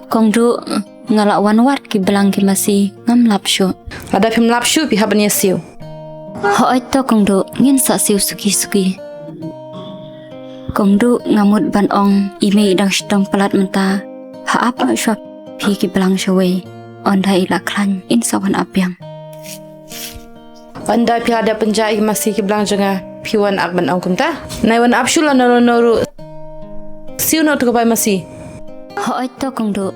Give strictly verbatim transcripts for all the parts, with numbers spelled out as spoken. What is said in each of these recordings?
Kong Duh, nga la wan wad ki blang ki masi, ngam lap shuh. Lada phim lap shuh, phi hap ban ïa siew. Hooid to Kong Duh, ngin sa siew suki suki. Kong Duh, nga mut ban ong i mei i dang shitom palat mynta. Ha ap shuwa phi ki blang shawei. Ynda i la khlaiñ, in sa wan ap biang. Ynda phi la dep pynjah ïa ki masi ki blang jong nga, phi wan ap ban ong kumta. Nai wan ap shuwa lano lano ruh. Siew noh to ka bai masi. Hooid to Kong Duh.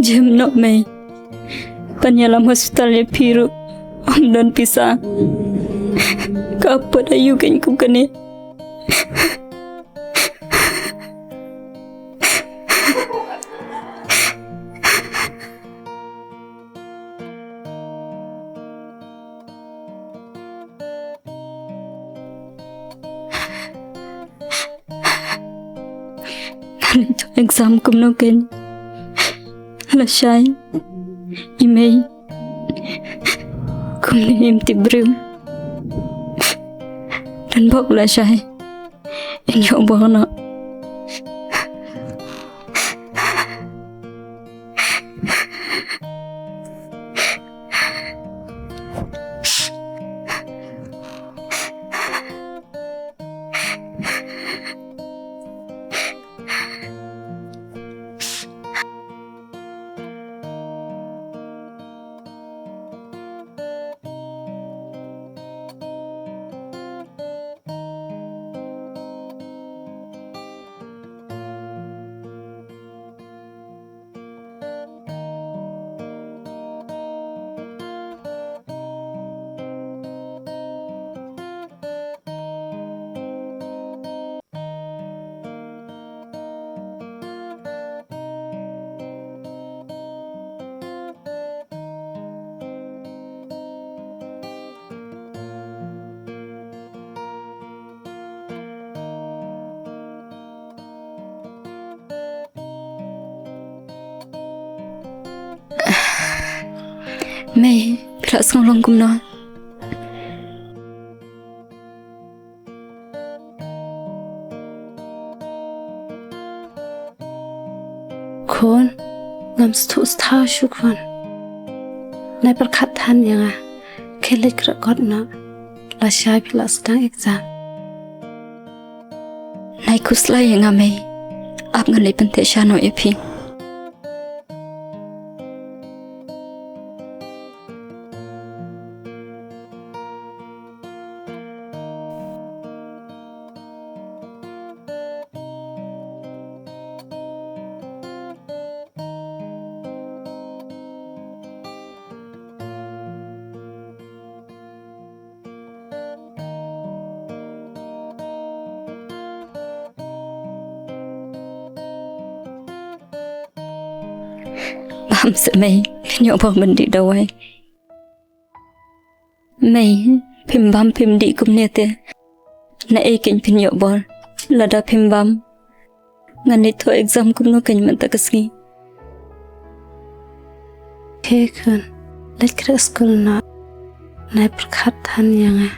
Jem noh mei. Ban ïalam hospital ïa phi ruh ym don pisa. Ka apot aïu kein kum kane. Exam kumno kein lashai. I mei kumne im tip briew. Don bok lashai. In ïoh bok noh. Mei, phi la sngew long kumno? Khun, ngam sngewthuh shuh khun. Nai pyrkhat than ïa nga. Khie leit khreh kot noh. Lashai phi la sdang exam. Nai khuslai ïa nga mei. Ap ngan leit pyntheh sha noh ïa phi. Bam seh mei, phin ïoh bor ban dih dawai. Mei, phim bam phim dih kumne te. Na ei kein phin ïoh bor lada phim bam? Ngan leit thoh exam kumno kein mynta ka sngi? He khun, leit khreh skul noh. Nai pyrkhat than ïa nga.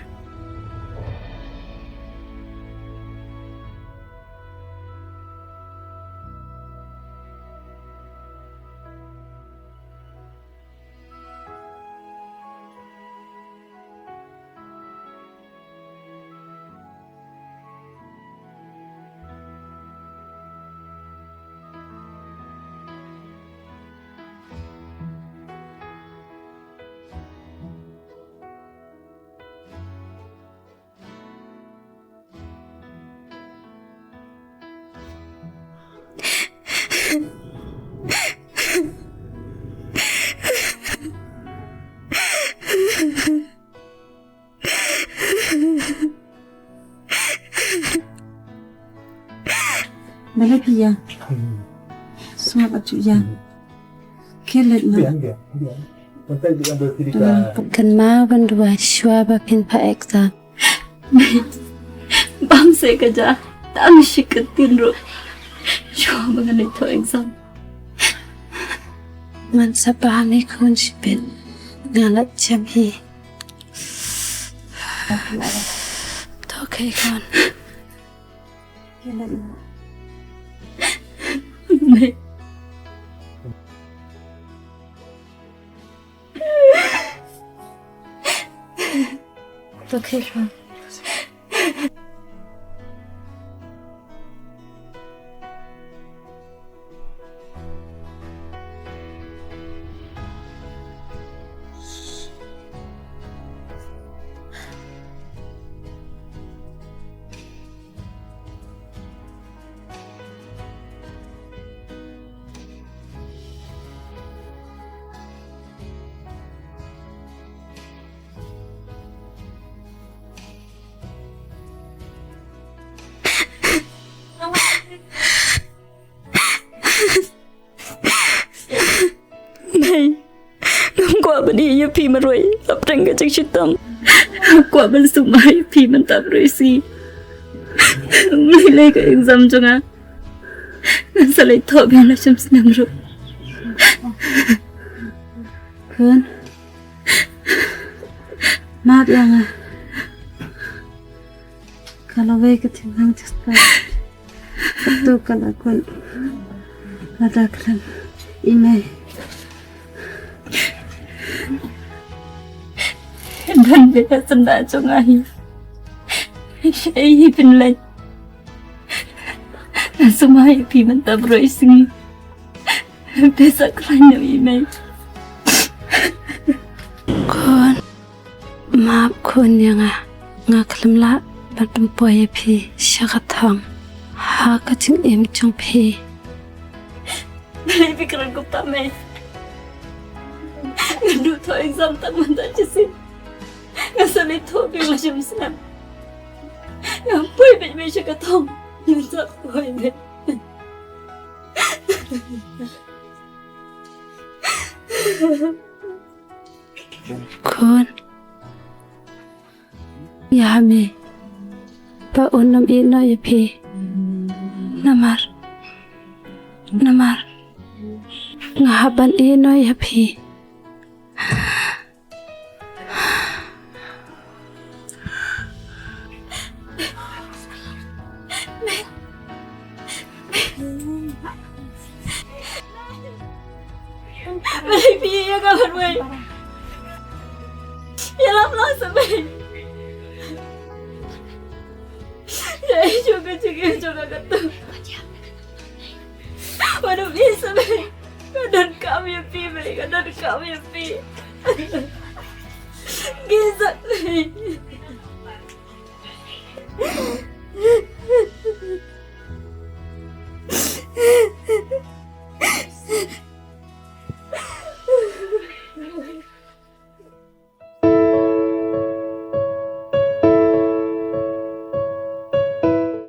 Balei phi ïa? Sngap atu ïa. Kielet ma. Kynmaw ban duwai shuwa ba phin phah exam. Bam se ka ja tang shi ktien ruh shuwa ba ngan leit thoh exam. Ngan sa bam hi khun shibit. Nga la jem hi. To khun. To khun. Mei, ngam kwah ban ïeh ïa phi marwei hapdeng ka jingshitom. Ngam kwah ban sumar ïa phi mynta marwei sngi. Mei, lei ka exam jong nga, ngan sa leit thoh biang la shim snem ruh. Khun, map ïa nga. Ka lawei ka thingnang jingstad. Katu ka la kut lada khlem i mei. Don beit ha syndah jong nga hi. Shaei hi phin leit. Nga sumar ïa phi mynta baroh sngi. Phi sa khlaiñ noh ïa i mei. Khun, map khun ïa nga. Nga khlem lah ban pynpoi ïa phi sha ka thong ha ka jingim jong phi. Balei phi kren kumta mei? Nga duh thoh exam tang mynta shisien. Nga sa leit thoh biang la shim snem. Ngam poi beit mei sha ka thong. Ngam sa poi beit. Khun, ïa mei ba un ym ïeh noh ïa phi. Namar, namar nga hap ban ïeh noh ïa phi. Balei phi ïeh ïa nga marwei? Ïalap lang sa mei. Ïa ïa jong ka jingim jong nga katto. Wat ym ïeh sa mei. Nga donkam ïa phi mei, nga donkam ïa phi. Ngi sa mei.